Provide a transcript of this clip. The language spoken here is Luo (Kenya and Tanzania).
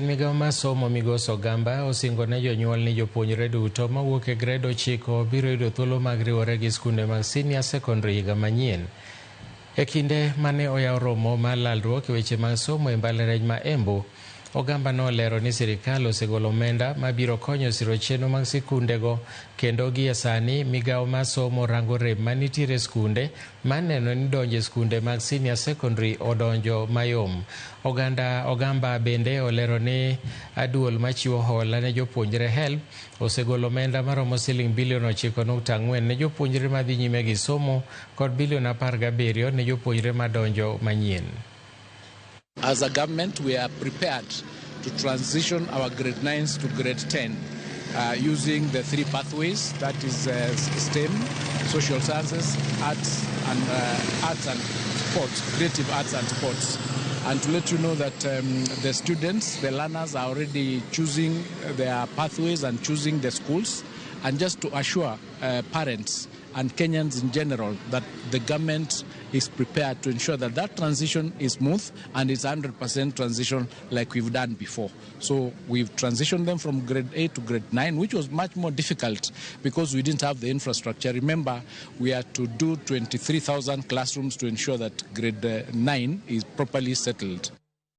Migawo mar somo Migosi Ogamba osingo ne jonyuol ni jopuonjre duto mawuok e grade 9 biro yudo thuolo mag riwore gi skunde mag senior secondary higa manyien. E kinde mane oyaw romo mar lalruok e weche mag somo e mbalariany ma Embu, Ogamba nolero ni sirikal osegolo omenda mabiro konyo siro chenro mag sikundego kendo gie sani migawo mar somo rango rem manitiere e skunde mar neno ni donjo e skunde mag senior secondary odonjo mayom. Oganda Ogamba bende olero ni aduol machiwo hola ne jopuonjre HELB osegolo omenda maromo siling bilion 9.4 ne jopuonjre madhi nyime gi somo kod bilion 17 ne jopuonjre madonjo manyien. As a government, we are prepared to transition our grade 9s to grade 10 using the three pathways, that is STEM, social sciences, arts and sports, creative arts and sports. And to let you know that the students, the learners are already choosing their pathways and choosing the schools. And just to assure parents and Kenyans in general that the government is prepared to ensure that that transition is smooth and it's 100% transition like we've done before. So we've transitioned them from grade 8 to grade 9, which was much more difficult because we didn't have the infrastructure. Remember, we had to do 23,000 classrooms to ensure that grade 9 is properly settled.